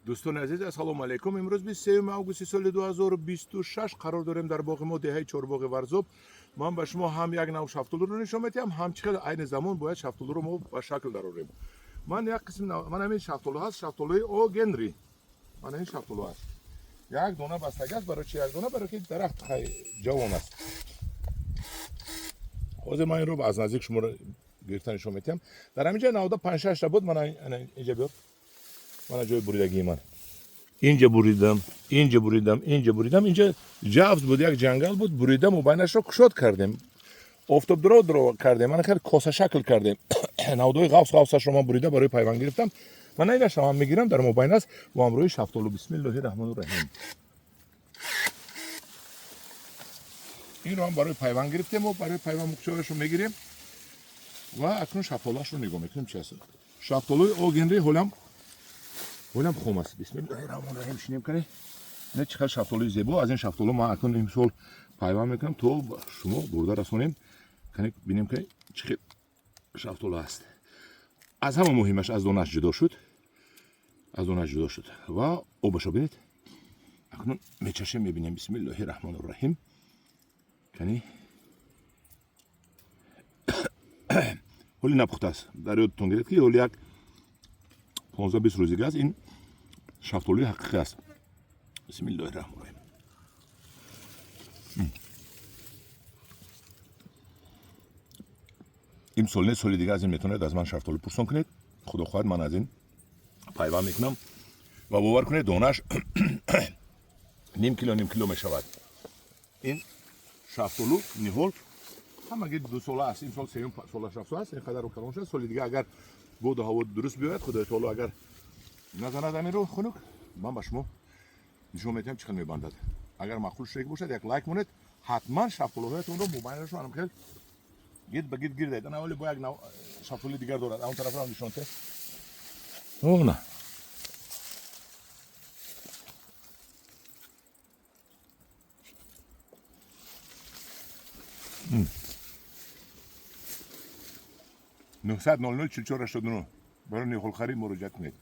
Дӯстони азиз, ассалому алайкум. Имрӯз 23 августи соли 2026 қарор дорем дар боғи мо, деҳаи Чорбоғи Варзоб. Ман ба шумо ҳам як нав шафтолуро нишон медиҳам, ҳам чӣ қадр айни замон бояд шафтолуро мо ба шакл дарорем. Ман як қисм, ман ҳамин шафтолу ҳаст, шафтолуи О Генри. Ман ҳамин шафтолу ҳаст. Як дона бастагӣ аст, барои чи як дона? Барои ки дарахт ҷавон аст. Ҳозир ман инро аз наздик шуморо гирифта нишон медиҳам. Дар ҳамин ҷа 95-6 та буд, ман инҷа биёр. Мана ҷои буридагии ман. Инҷа буридам, инҷа буридам, инҷа буридам, инҷа ҷавз буд, як ҷангал буд, буридам ва байнашро кушод кардем. Офтобдуро дуро кардем, мана хеле косашакл кардем. Навдои ғафс ғафсашро ман бурида барои пайванд гирифтам. Мана инашро ҳам мегирам, дар мобайн аст ва ҳамроҳи шафтолу. Бисмиллоҳи раҳмони раҳим. Инро ҳам барои пайванд гирифтем ва барои пайванд муқчаҳояшро мегирем ва акнун шафтолуашро нигоҳ мекунем, чи аст. Шафтолуи О Генри ҳолам хом аст. Бисмиллоҳи раҳмони раҳим, шинем кане. Ина чӣ қадр шафтолуи зебо. Аз ин шафтолу ман акнун имсол пайванд мекунам, то шумо бурда расонем. Кане бинем, ки чӣ хел шафтолу аст. Аз ҳама муҳимаш, аз донаш ҷудо шуд, аз донаш ҷудо шуд ва обашо бинед. Акнун мечашем, мебинем. Бисмиллоҳи раҳмони раҳим. Кани, ҳоли напухтааст. Дар ёдтон гиред, ки ҳоли як 15-20 рӯзига аст. Ин шафтолуи ҳақиқӣ аст. Бисмиллоҳи раҳмони раҳим. Имсол не, соли дига аз ин метавонед аз ман шафтолу пурсон кунед. Худо хоҳад, ман аз ин пайванд мекунам ва бовар кунед, донаш ним кило, ним кило мешавад. Ин шафтолу ниҳол ҳамаги 2 сола аст. Имсол сеюм сола шафтолу аст, ин қадар калон шуд. Соли дига агар боду ҳаво дуруст биёяд, Худои таоло агар назанад аминро хунук, ман ба шумо нишон медиҳам, чӣ қадр мебандад. Агар маъқул шуда бошад, як лайк монед. Ҳатман шафтолуҳоятонро мобайнашро анам хел гирд ба гирд гирдед. Ана оли бо як шафтолуи дигар дорад, он тарафро нишон те. Она 900 00 44 89 барои ниҳолхарид муроҷиат кунед.